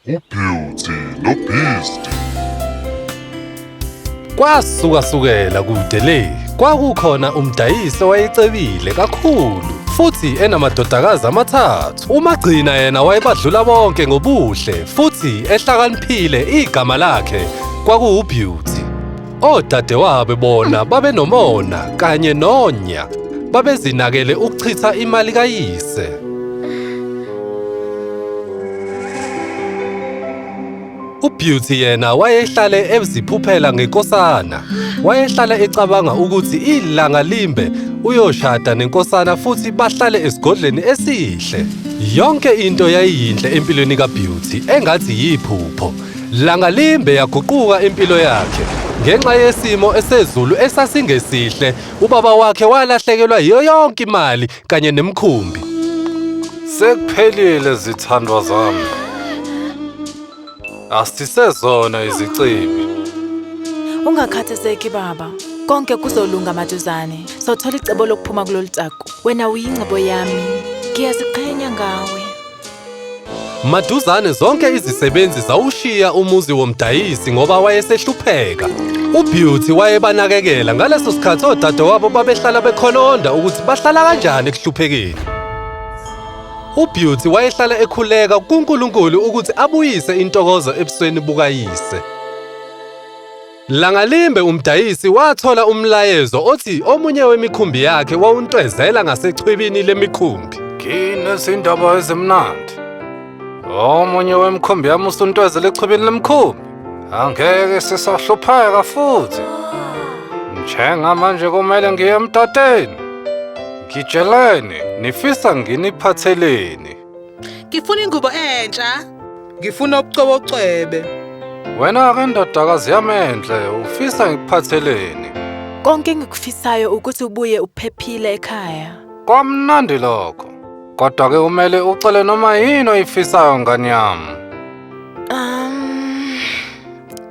UBeauty noBeast. Kwasukasukela kude le kwakukhona umdayisi owayecebile kakhulu futhi enamadodakazi amathathu. Umagcina yena wayebadlula bonke ngobuhle futhi ehlakaniphile, igama lakhe kwakuwuBeauty. Odadewabo bona babenomona kanye nonya, babezinakele ukuchitha imali kayise. UBeauty yena wayehlale eziphuphela ngenkosana. Wayehlale ecabanga ukuthi ilanga limbe uyoshada nenkosana futhi bahlale esigodlweni esihle. Yonke into yayiyinhle empilweni kaBeauty engathi yiphupho. Langa limbe yaguquka impilo yakhe. Ngenxa yesimo esezulu esasingesihle, ubaba wakhe walahlekelwa yiyo yonke imali kanye nemkhumbi. Sekuphelile zithandwa zami. Asisezona izicebi. Ungakhathazeki baba. Konke kuzolunga maduzane. Sothola icebo lokuphuma kulolu taku. Wena uyingcebo yami. Ngiyaziqhenya ngawe. Maduzane zonke izisebenzi zawushiya umuzi womdayisi ngoba wayesehlupheka. UBeauty wayebanakekela ngaleso sikhathi odadewabo babehlala bekhononda ukuthi bahlala kanjani ekuhluphekeni. UBeauty wayehlala ekhuleka kuNkulunkulu ukuthi abuyise intokozo ebusweni bukayise. Langalimbe umdayisi wathola umlayezo othi omunye wemikhumbi yakhe wawuntwezela ngasechwebeni lemikhumbi. Nginezindaba ezimnandi. Omunye wemikhumbi yami usuntwezela echwebeni lemikhumbi. Angeke sisahlupheka futhi. Njengamanje kumele ngiye emtateni. Ngitsheleni, nifisa nginiphatheleni? Ngifuna ingubo entsha. Ngifuna ubucobocwebe. Wena-ke ndodakazi yami enhle, ufisa ngikuphatheleni? Konke engikufisayo ukuthi ubuye uphephile ekhaya. Kwamnandi lokho. Kodwa-ke kumele ucele noma yini oyifisayo ngane yami.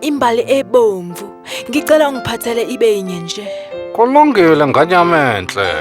Imbali ebomvu. Ngicela ungiphathele ibe yinye nje. Kulungile ngane yami enhle.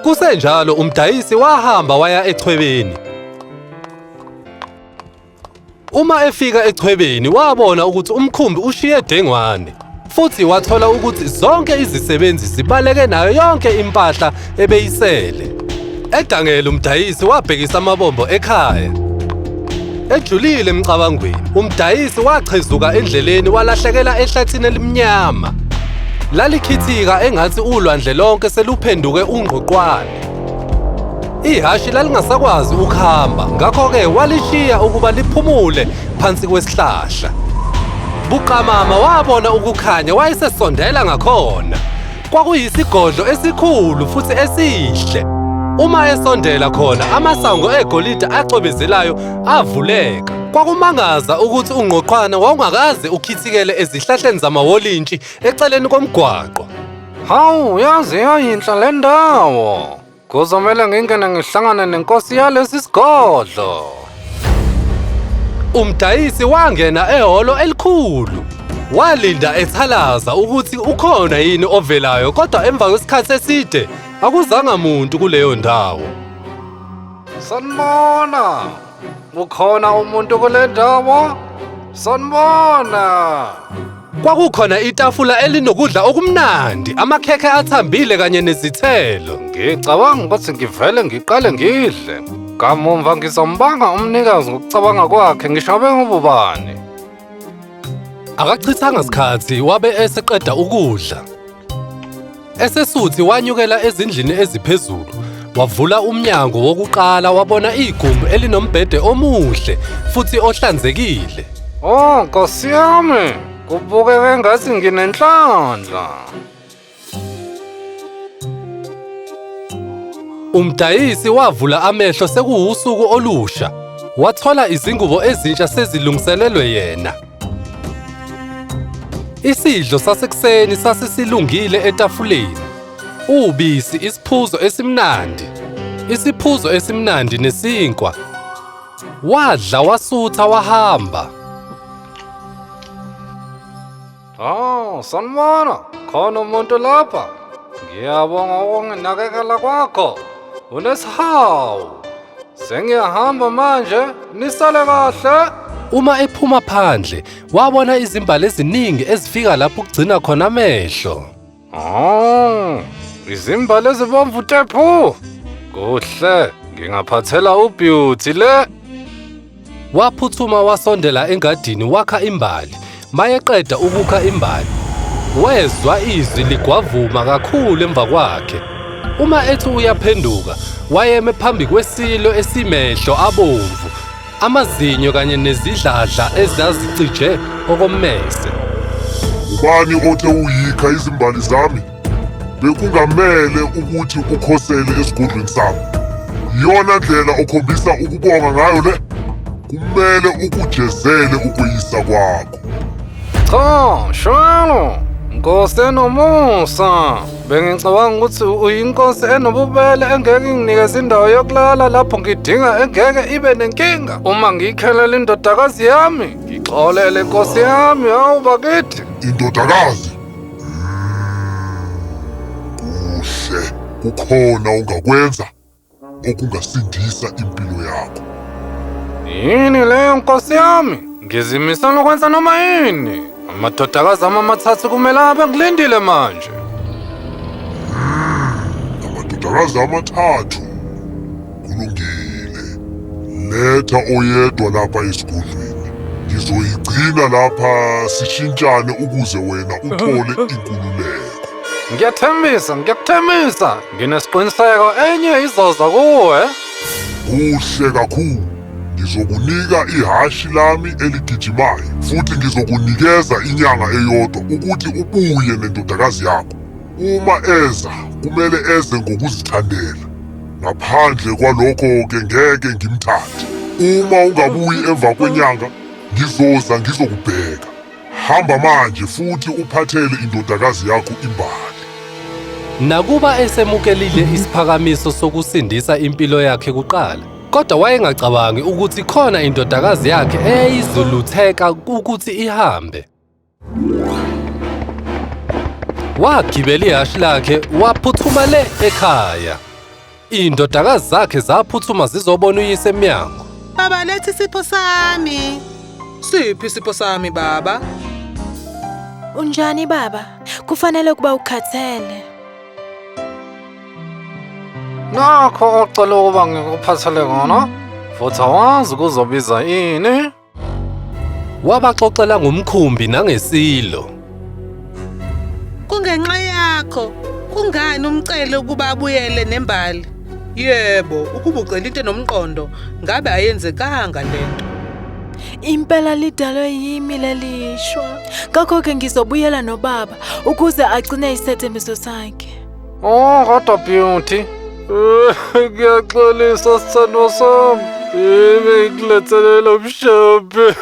Kusenjalo umdayisi wahamba waya echwebeni. Uma efika echwebeni wabona ukuthi umkhumbi ushiye dengwane futhi wathola ukuthi zonke izisebenzi zibaleke nayo yonke impahla ebeyisele. Edangele umdayisi wabhekisa amabombo ekhaya. Ejulile emcabangweni, umdayisi wachezuka endleleni walahlekela ehlathini elimnyama. Lalikhithika engathi ulwandle lonke seluphenduke ungqoqwane. Ihhashi lalingasakwazi ukuhamba, ngakho-ke walishiya ukuba liphumule phansi kwesihlahla. Buqamama wabona ukukhanya wayesesondela ngakhona. Kwakuyisigodlo esikhulu futhi esihle. Uma esondela khona, amasango egolide acwebezelayo avuleka. Kwakumangaza ukuthi ungqoqwane wawungakaze ukhithikele ezihlahleni zamawolintshi eceleni komgwaqo. Hawu, yaze yayinhle le ndawo. Kuzomele ngingene ngihlangane nenkosi yalesi sigodlo. Umdayisi wangena ehholo elikhulu. Walinda ethalaza ukuthi ukhona yini ovelayo kodwa emva kwesikhathi eside akuzanga muntu kuleyo ndawo. Sanibona. Ukhona umuntu kule ndawo? Sanibona. Kwakukhona itafula elinokudla okumnandi, amakhekhe athambile kanye nezithelo. Ngicabanga ukuthi ngivele ngiqale ngidle. Kamumva ngizombanga umnikazi ngokucabanga kwakhe ngisho abe ngubani. Akachithanga sikhathi wabe eseqeda ukudla. Esesuthi wanyukela ezindlini eziphezulu, wavula umnyango wokuqala wabona igumbi elinombhede omuhle futhi ohlanzekile. Oh, Nkosi yami, kubukeka engathi nginenhlanhla. Umdayisi wavula amehlo sekuwusuku olusha. Wathola izingubo ezintsha sezilungiselelwe yena. Isidlo sasekuseni sasisilungile etafuleni. Ubisi, isiphuzo esimnandi. Isiphuzo esimnandi nesinkwa. Wadla wasutha wahamba. Oh, sanibona. Khona umuntu lapha. Ngiyabonga ukunginakekela kwakho. Unesihawu. Sengiyahamba manje, nisale kahle. Uma ephuma phandle, wabona izimbali eziningi ezifika lapho kugcina khona amehlo. Oh, izimbali ezibomvu tephu. Kuhle, ngingaphathela uBeauty le. Waphuthuma wasondela engadini wakha imbali. Mayeqeda ukukha imbali, wezwa izwi ligwavuma kakhulu emva kwakhe. Uma ethi uyaphenduka, wayeme phambi kwesilo esimehlo abomvu, amazinyo kanye nezidladla ezazicije okommese. Ubani othe uyikha izimbali zami? Bekungamele ukuthi ukhosele esigodlweni sami. Iyona ndlela okhombisa ukubonga ngayo le? Kumele ukujezele ukweyisa kwakho. Cha, shwalo. Nkosi enomusa. Bengicabanga ukuthi uyinkosi enobubele engeke inginikeze indawo yokulala lapho ngidinga engeke ibe nenkinga. Uma ngiyikhelela indodakazi yami, ngixolele nkosi yami, hawu bakithi. Indodakazi? Kuhle, kukhona ongakwenza okungasindisa impilo yakho. Yini leyo nkosi yami? Ngizimisela ukwenza noma yini. Amadodakazi ami amathathu kumele abe ngilindile manje. Amadodakazi amathathu. Kulungile. Letha oyedwa lapha esigodlweni. Ngizoyigcina lapha sishintshane ukuze wena uthole inkululeko. Ngiyathembisa, ngiyakuthembisa. Nginesiqiniseko enye izoza kuwe. Kuhle kakhulu. Ngizokunika ihhashi lami eligijimayo futhi ngizokunikeza inyanga eyodwa ukuthi ubuye nendodakazi yakho. Uma eza, kumele eze ngokuzithandela. Ngaphandle kwalokho-ke ngeke ngimthathe. Uma ungabuyi emva kwenyanga, ngizoza ngizokubheka. Hamba manje futhi uphathele indodakazi yakho imbali. Nakuba esemukelile isiphakamiso sokusindisa impilo yakhe kuqala, kodwa wayengacabangi ukuthi khona indodakazi yakhe eyayizolutheka ukuthi ihambe. Wagibela ihhashi lakhe waphuthuma le ekhaya. Indodakazi zakhe zaphuthuma zizobona uyise emnyango. Baba, letha isipho sami. Siphi isipho sami baba? Unjani baba? Kufanele ukuba ukhathele. Nakho ocela ukuba ngikuphathele kona, futhi awazi kuzobiza ini. Wabaxoxela ngomkhumbi nangesilo. Kungenxa yakho. Kungani umcele ukuba abuyele nembali? Yebo, ukuba ucela into enomqondo, ngabe ayenzekanga lento. Impela lidalwe yimi lelishwa. Ngakho-ke ngizobuyela nobaba ukuze agcine isethembiso sakhe. Oh, kodwa Beauty. Ngiyaxolisa sithandwa sami. Yimi ngikulethele lo mshophi.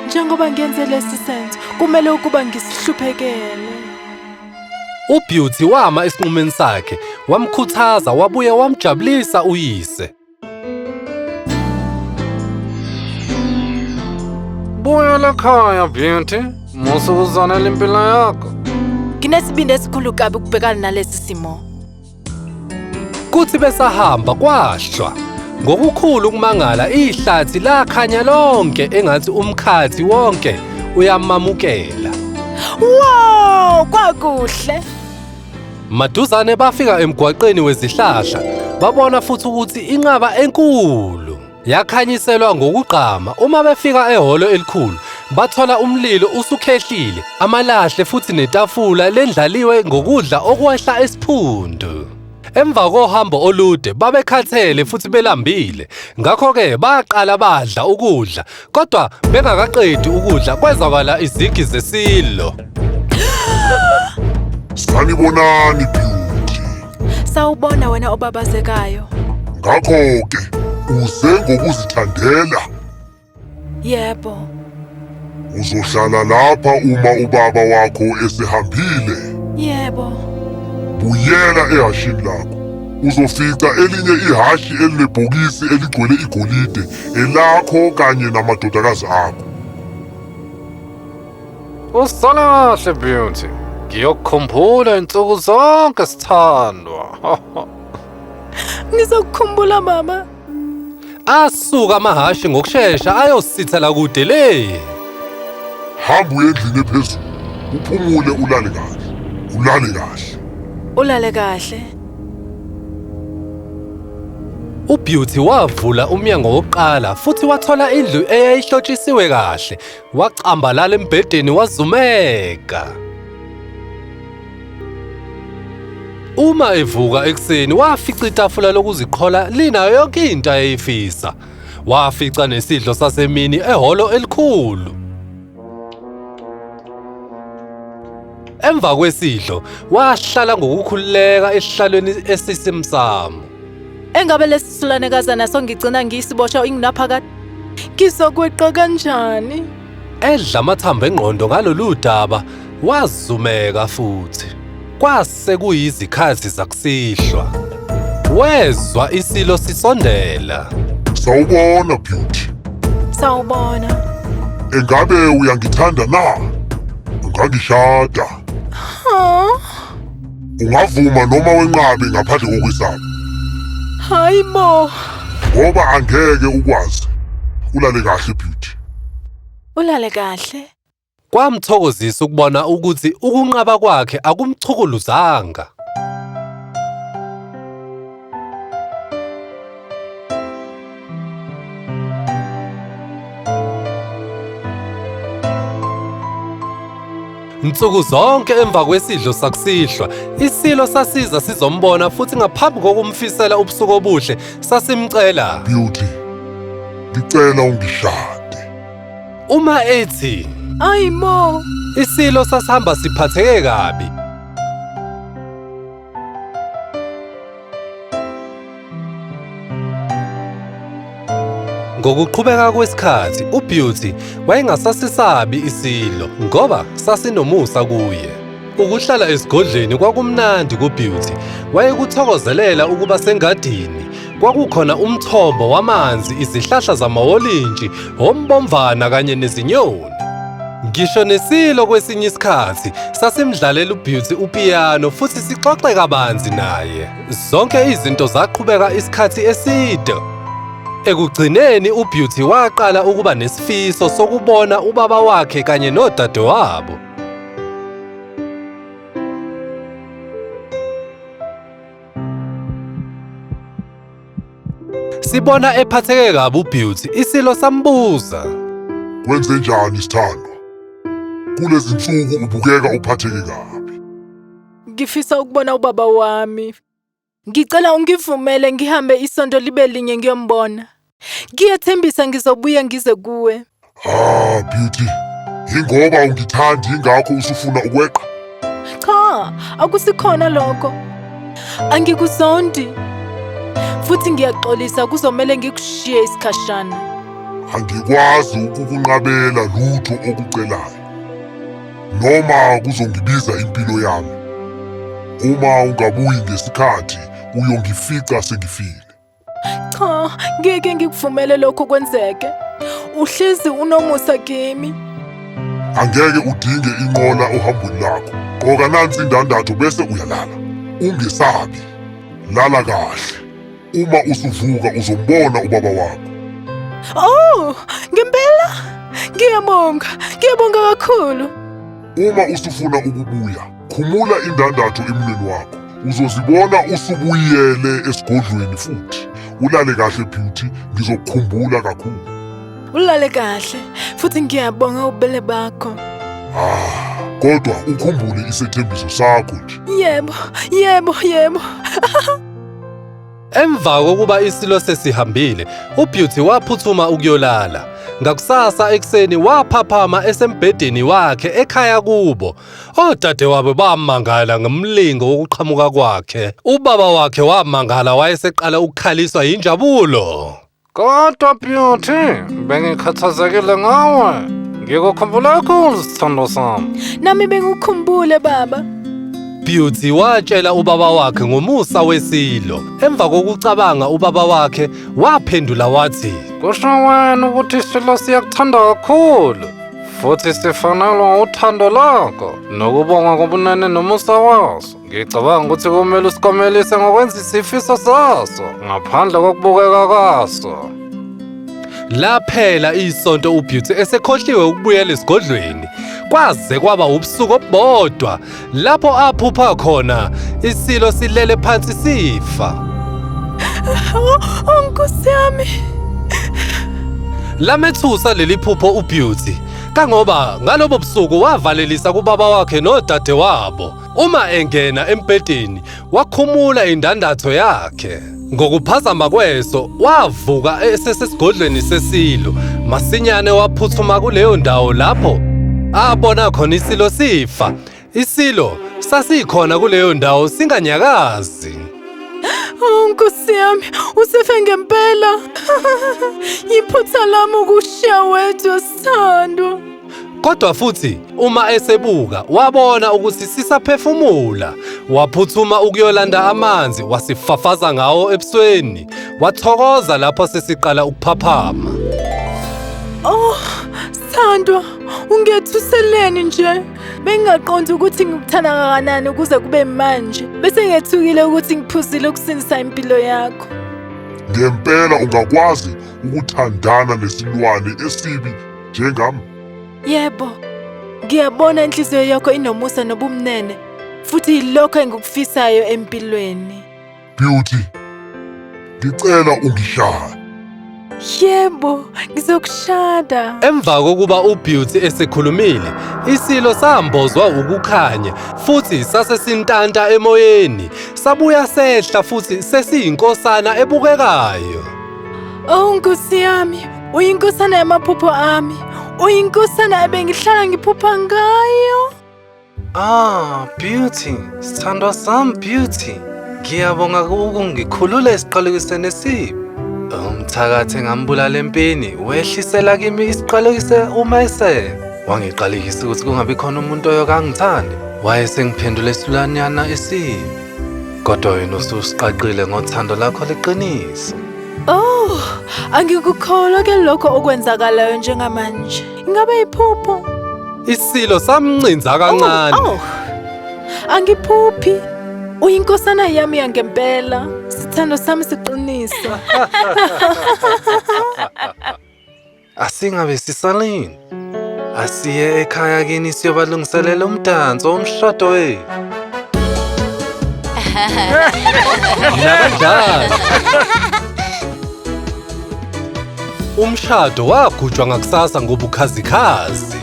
Njengoba ngenze lesi senzo, kumele ukuba ngisihluphekele. UBeauty wama esinqumeni sakhe, wamkhuthaza wabuye wamjabulisa uyise. Buyela ekhaya Beauty. Musa ukuzonela impilo yakho. Nginesibindi esikhulu kabi ukubhekana nalesi simo. Kuthi besahamba kwahlwa. Ngokukhulu ukumangala ihlathi lakhanya lonke engathi umkhathi wonke uyamamukela. Wow, kwakuhle. Maduzane bafika emgwaqeni wezihlahla, babona futhi ukuthi inqaba enkulu yakhanyiselwa ngokugqama. Uma befika ehholo elikhulu, bathola umlilo usukhehlile, amalahle futhi netafula lendlaliwe ngokudla okwehla esiphundu. Emva kohambo olude babekhathele futhi belambile, ngakho-ke baqala badla ukudla, kodwa bengakaqedi ukudla kwezwakala izigi zesilo. Sanibonani Beauty. Sawubona wena obabazekayo. Ngakho-ke uze ngokuzithandela. Yebo. Uzohlala lapha uma ubaba wakho esehambile. Yebo. Buyela ehhashini lakho. Uzofica elinye ihhashi elinebhokisi eligcwele igolide elakho kanye namadodakazi akho. Usale kahle Beauty. Ngiyokukhumbula insuku zonke sithandwa. Ngizokukhumbula mama. Asuka amahhashi ngokushesha ayosithela kude le. Hamba uye endlini ephezulu, uphumule ulale kahle. Ulale kahle. Ulale kahle. UBeauty wavula umnyango wokuqala futhi wathola indlu eyayihlotshisiwe kahle. Wacambalala embhedeni wazumeka. Uma evuka ekuseni wafica itafula lokuziqhola linayo yonke into ayeyifisa. Wafica nesidlo sasemini ehholo elikhulu. Emva kwesidlo wahlala ngokukhululeka esihlalweni esisemsamo. Engabe lesi silanekazana songigcina ngiyisiboshwa ingunaphakade? Ngizokweqa kanjani? Edla amathambo engqondo ngalolu daba wazumeka futhi. Kwase kuyizikhathi zakusihlwa. Wezwa isilo sisondela. Sawubona Beauty. Sawubona. Engabe uyangithanda na? Ungangishada. Oh, Ungavuma noma wenqabe ngaphandle kokwesaba. hayi bo. Ngoba angeke ukwazi. Ulale kahle Beauty. Ulale kahle. Kwamthokozisa ukubona ukuthi ukunqaba kwakhe akumchukuluzanga. Nsuku zonke emva kwesidlo sakusihlwa, isilo sasiza sizombona futhi ngaphambi kokumfisela ubusuku obuhle, sasimcela. Beauty. Ngicela ungishade. Uma ethi Ayi mo. isilo sasihamba siphatheke kabi. Ngokuqhubeka kwesikhathi, uBeauty wayengasasisabi isilo ngoba sasinomusa kuye. Ukuhlala esigodlweni kwakumnandi kuBeauty. Wayekuthokozelela ukuba sengadini. Kwakukhona umthombo wamanzi, izihlahla zamawolintshi, ombomvana kanye nezinyoni. Ngisho nesilo kwesinye isikhathi sasimdlalela uBeauty upiyano futhi sixoxe kabanzi naye. Zonke izinto zaqhubeka isikhathi eside. Ekugcineni uBeauty waqala ukuba nesifiso sokubona ubaba wakhe kanye nodadewabo. Sibona ephatheke kabi uBeauty, isilo sambuza. Kwenze njani sithandwa? Kulezi nsuku ubukeka uphatheke kabi. Ngifisa ukubona ubaba wami. Ngicela ungivumele ngihambe isonto libe linye ngiyombona. Ngiyathembisa ngizobuya ngize kuwe. Ah, Beauty. Yingoba ungithandi ingakho usufuna ukweqa. Cha, akusikhona lokho. Angikuzondi. Futhi ngiyaxolisa kuzomele ngikushiye isikhashana. Angikwazi ukukunqabela lutho okucelayo. Noma kuzongibiza impilo yami. Uma ungabuyi ngesikhathi uyongifica sengifile. Cha, ngeke ngikuvumele lokho kwenzeke. Uhlezi unomusa kimi. Angeke udinge inqola ohambweni lakho. Gqoka nansi indandatho bese uyalala. Ungesabi. Lala kahle. Uma usuvuka uzombona ubaba wakho. Oh, ngempela? Ngiyabonga, ngiyabonga kakhulu. Uma usufuna ukubuya, khumula indandatho emunweni wakho. Uzozibona usubuyele esigodlweni futhi. Ulale kahle Beauty, ngizokukhumbula kakhulu. Ulale kahle, futhi ngiyabonga ububele bakho. Ah, kodwa ukhumbule isethembiso sakho nje. Yebo, yebo, yebo. Emva kokuba isilo sesihambile, uBeauty waphuthuma ukuyolala. Ngakusasa ekuseni waphaphama esembhedeni wakhe ekhaya kubo. Odadewabo bamangala ngomlingo wokuqhamuka kwakhe. Ubaba wakhe wamangala wayeseqala ukukhaliswa yinjabulo. Kodwa Beauty, bengikhathazekile ngawe. Ngikukhumbula kakhulu sithando sami. Nami bengikukhumbule baba. Beauty watshela ubaba wakhe ngomusa wesilo. Emva kokucabanga ubaba wakhe waphendula wathi, Kusho wena ukuthi isilo siyakuthanda kakhulu. Futhi sifanelwa uthando lakho nokubonga kobunene nomusa waso. Ngicabanga ukuthi kumele usikomelise ngokwenza isifiso saso ngaphandle kokubukeka kwaso. Laphela isonto uBeauty esekhohliwe ukubuyela esigodlweni. Kwaze kwaba ubusuku obubodwa lapho aphupha khona isilo silele phansi sifa. Oh, Nkosi yami. Lamethusa leli phupho uBeauty kangoba ngalobo busuku wavalelisa kubaba wakhe nodadewabo. Uma engena embhedeni wakhumula indandatho yakhe. Ngokuphazama kweso wavuka esesesigodlweni sesilo. Masinyane waphuthuma kuleyo ndawo lapho abona khona isilo sifa. Isilo sasikhona kuleyo ndawo singanyakazi. Oh Nkosi yami, usefe ngempela. Yiphutha lami ukushiya wedwa sithandwa. Kodwa futhi uma esebuka wabona ukuthi sisaphefumula. Waphuthuma ukuyolanda amanzi wasifafaza ngawo ebusweni. Wathokoza lapho sesiqala ukuphaphama. Oh, sithandwa, ungethuseleni nje? Bengingaqondi ukuthi ngikuthanda kangakanani ukuze kube manje. Bese ngethukile ukuthi ngiphuzile ukusindisa impilo yakho. Ngempela ungakwazi ukuthandana nesilwane esibi njengami? Yebo. Ngiyabona inhliziyo yakho inomusa nobumnene futhi yilokho engikufisayo empilweni. Beauty, ngicela ungishade. Yebo, ngizokushada. Emva kokuba uBeauty esekhulumile, isilo sambozwa ukukhanya futhi sase sintanta emoyeni. Sabuya sehla futhi sesiyinkosana ebukekayo. Oh Nkosi yami, uyinkosana yamaphupho ami. Uyinkosana ebengihlala ngiphupha ngayo. Ah, Beauty, sithandwa sami Beauty. Ngiyabonga ukungikhulula esiqalekisweni esibi. Umthakathi engambulala empini wehlisela kimi isiqalekiso uma esebe. Wangiqalekisa ukuthi kungabi khona umuntu oyoke angithande. Wayesengiphendula isilwanyana esibi. Kodwa wena ususiqaqile ngothando lakho leqiniso. Oh, angikukholwa ke lokho okwenzakalayo njengamanje. Ingabe iphupho? Isilo samncinza kancane. Oh, oh. Angiphuphi. Uyinkosana yami yangempela. Sithando sami siqiniso. Asingabe sisalini. Asiye ekhaya kini siyobalungiselela umdanso womshado wethu. Nakanjani. Umshado wagujwa ngakusasa ngobukhazikhazi.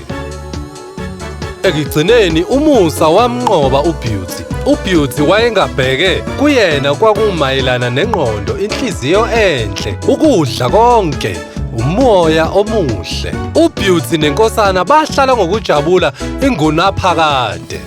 Ekugcineni umusa wamnqoba uBeauty. UBeauty wayengabheke kuyena kwakumayelana nengqondo, inhliziyo enhle, ukudla konke, umoya omuhle. UBeauty nenkosana bahlala ngokujabula ingunaphakade.